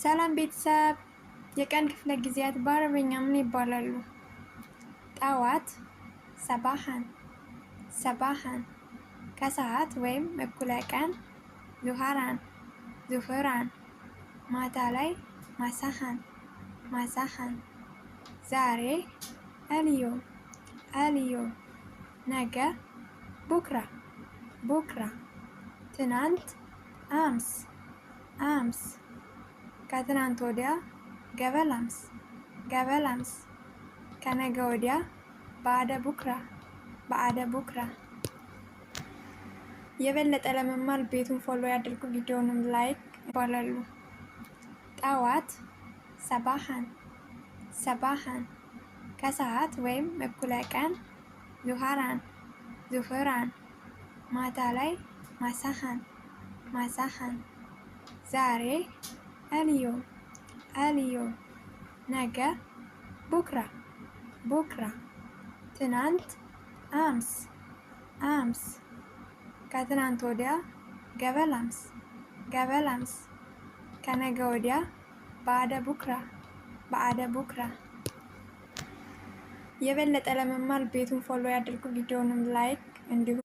ሰላም ቤተሰብ፣ የቀን ክፍለ ጊዜያት በአረበኛ ምን ይባላሉ? ጠዋት صباحا صباحا፣ ከሰዓት ወይም እኩለ ቀን ظهرا ظهرا፣ ማታ ላይ مساء مساء። ዛሬ اليوم اليوم፣ ነገ بكرة بكرة፣ ትናንት أمس أمس፣ ከትናንት ወዲያ قبل أمس قبل أمس፣ ከነገ ወዲያ بعد بكرة بعد بكرة። የበለጠ ለመማር ቤቱን follow ያድርጉ፣ ቪዲዮንም like ይባላሉ። ጠዋት صباحا صباحا፣ ከሰዓት ወይም እኩለ ቀን ظهرا ظهرا፣ ማታ ላይ مساء مساء። ዛሬ اليوم اليوم፣ ነገ بكرة بكرة፣ ትናንት أمس أمس፣ ከትናንት ወዲያ قبل أمس قبل أمس፣ ከነገ ወዲያ بعد بكرة بعد بكرة። የበለጠ ለመማር ቤቱን follow ያድርጉ፣ ቪዲዮንም like እንዲሁም